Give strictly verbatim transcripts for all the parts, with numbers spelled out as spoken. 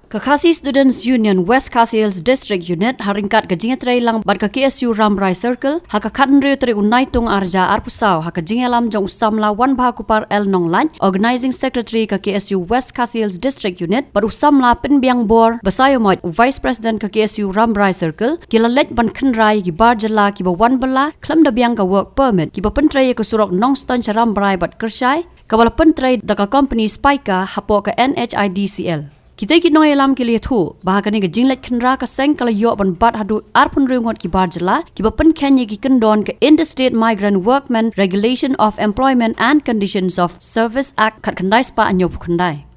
Ka Khasi Students Union West Khasi Hills District Unit ha ryngkat ka jingïatreilang bad ka K S U Rambrai Circle ha ka khatnriew tarik u Naitung arja arphew saw ha ka jingïalam jong u samla Wanbha Kupar L Nonglait, Organizing Secretary ka K S U West Khasi Hills District Unit, bad u samla Pynbiang Bor Basaiawmoit, u Vice President ka K S U Rambrai Circle, ki la leit ban khynrai ïa ki bar jylla kiba wan bylla khlem da biang ka work permit, kiba pyntrei ïa ka surok Nongstoiñ sha Rambrai bad Kyrshai, kaba la pyntrei da ka company Spika hapoh ka N H I D C L. Kitei ki nongïalam ki la ïathuh ba ha kane ka jingleit khynra ka seng ka la ïoh ban bat haduh arphew hynriew ngut ki bar jylla kiba pynkheiñ ïa ki kyndon ka Interstate Migrant Workmen Regulation of Employment and Conditions of Service Act khatkhyndai spah hynñiewphew khyndai.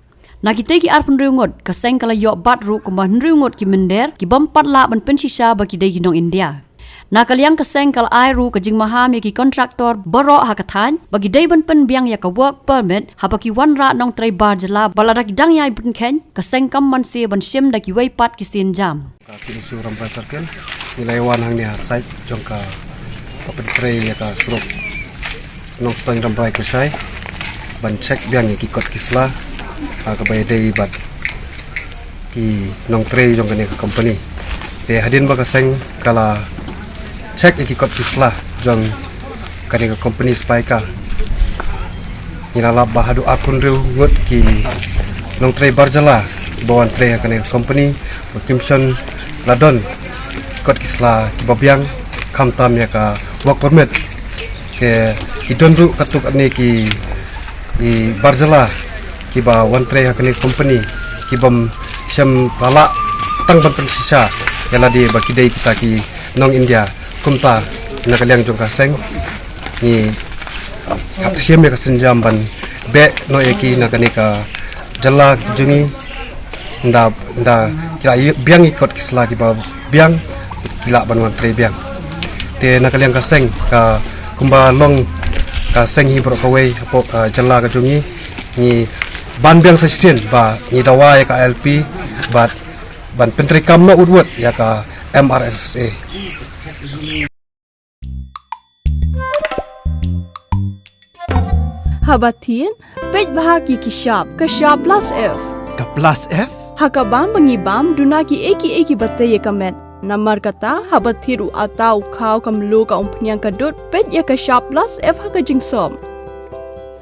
Na kitei ki arphew hynriew ngut, ka seng ka la ïoh bat ruh kumba hynriew ngut ki mynder ki bym pat lah ban pynshisha ba ki dei ki nong India. Na ka liang ka seng ka la ai ruh ka jingmaham ïa ki contractor baroh ha ka thaiñ ba ki dei ban pynbiang ïa ka work permit haba ki wanrah nongtrei bar jylla, bad lada ki dang ïai pynkheiñ, ka seng kam banse ban shim da kiwei pat ki sienjam. Ka K S U Rambrai Circle, ngi la ïa wan hangne ha site jong ka, ka pyntrei ïa ka surok Nongstoiñ Rambrai Kyrshai ban check biang ïa ki kot ki sla, ha kaba ïadei bad ki nongtrei jong kane ka company. Te hadien ba ka seng ka la check ïa ki kot ki sla jong kane ka company Spika, ngi la lap ba haduh arphew hynriew ngut ki nongtrei bar jylla ba wan trei ha kane ka company ba kim shym la don kot ki sla kiba biang, khamtam ïa ka work permit. Te ki don ruh katto katne ki, ki bar jylla kiba wan trei ha kane ka company ki bym shym la lah tang ban pynshisha ïa lade ba ki dei kita ki nong India. Kumta na ka liang jong ka seng ngi hap shim ïa ka sienjam ban beh noh ïa ki na kane ka jylla jong ngi. Nda, nda ki la ïa biang ïa ki kot ki sla kiba biang, ki lah ban wan trei biang. Te na ka liang ka seng, ka kumba long ka seng hi baroh kawei hapoh ka jylla ka jong ngi, ngi ban biang sa shisien ba ngi dawa ïa ka I L P bad ban pyntreikam noh wut wut ïa ka M R S S A. Haba thied, peit bha ki ki shap, ka shap plus F. Ka plus F? Ha ka bam ba ngi bam, duna ki ei ki ei kiba tei ïa ka met. Namar kata, haba thied u atta, u khaw, ka mluh, ka umphniang, ka dud, peit ïa ka shap plus F ha ka jingsop.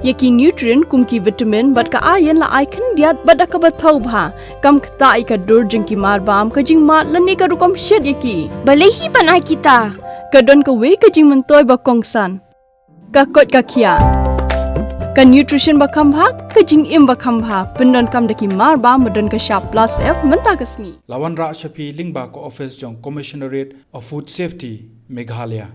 Ïa ki nutrient kum ki vitamin bad ka iron la ai khyndiat bad da kaba thaw bha. Kam ktah ïa ka dur jong ki mar bam, ka jingmad lane ka rukom shet ïa ki. Balei hi ban ai kita? Ka don kawei ka jingmyntoi ba kongsan. Ka koit ka khiah. Ka nutrition ba kham bha, ka jingim ba kham bha. Pyndonkam da ki mar bam ba don ka shap plus F mynta ka sngi. La wanrah sha phi lyngba ka office jong Commissionerate of Food Safety, Meghalaya.